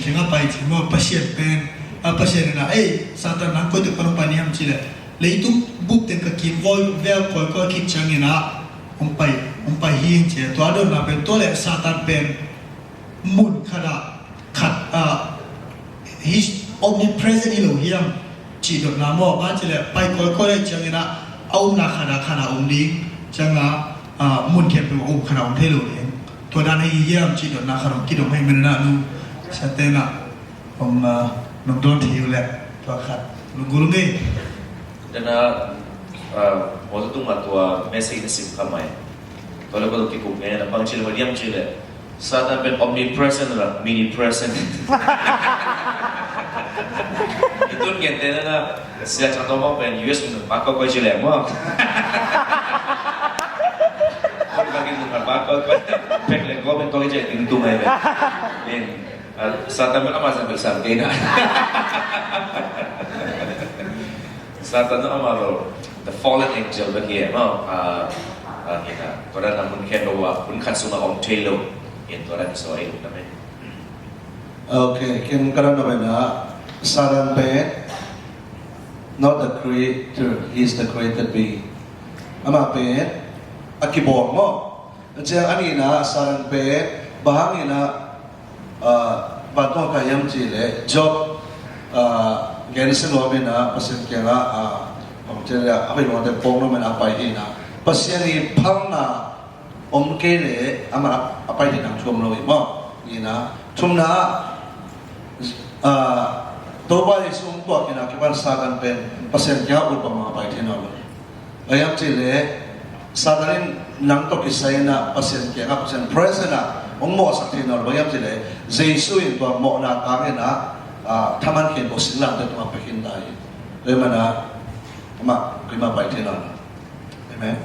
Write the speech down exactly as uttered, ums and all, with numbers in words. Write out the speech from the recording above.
Kei nga pai ci maw, Pasian pen, a, Pasian in ah, "Ei, Satan, nang koi tek pan hong pai na hiam?" ci leh, "Leitung bup teng ka kim vawi vel kawikawi khit ciangin ah hong pai, hong pai hi ing," ci. Tua a dotna pen, tua leh Satan pen mun khat ah, khat, ah, he's omnipresent hi lo hiam cih dotna maw. Bang ci leh pai kawikawi ahih ciangin ah, a omna khat ah khat ah om ding, ciang ah, ah, mun khempeuh ah om khat ah om thei lo ding. Tua dan ahi hiam cih dotna khat hong kidong ahih manin ah, nu Satan ah, om, ah, nong dawn thei uh leh tua khat lunggulh ung ei. Dana, ah, mawtaw tung mah tua message na sim kha mai. Tua leh ko tuk kikup ngen a, bang ci leh, bang hiam ci leh, Satan pen omnipresent la, mini present. I tun gente na na, Sia Cang Tawng Mawng pen U S mun bak kawikawi ci leh maw. Kon bak in mun bak kawikawi. Pek leh ko pen tua ki ci leh ding tung ai leh. In, ah, Satan pen ama zang pen sang kei na. Satan amah lo, the fallen angel bek hi e maw. Ah, ah, hi na. Tua dan a mun khempeuh ah, hun khat sungah om thei lo. Hi tua dan hi so ei, amen. Okay, ken ka dan a pen ah, Satan pen, not the creator, he is the created being. Amah pen a kibawl maw. Ciang a nihna, Satan pen bang hangin ah, ah, vantung ah kai hiam ci leh, Job, ah, gensia nuam in ah, Pasian kiangah, ah, bang ci leh, a hoih lungte pawng nuam in ah pai hi na. Pasian i phalna om kei leh amah a pai theih nang thu om lo hi maw. Nihna, thumna, ah, Topa Jesu hong tuak in ah kipan Satan pen Pasian kiangah ut bangmah a pai thei nawn lo. Bang hiam ci leh, Satan in nang tawh kisai in ah Pasian kiangah, Pasian presence ah hong mawhsak thei nawn lo. Bang hiam ci leh, Jesu in tua mawhna tang in ah, ah, thaman khen ko singlamteh tungah pia khin ta hi. Tua ahih manin ah, amah, keimah pai thei nawn lo. Amen.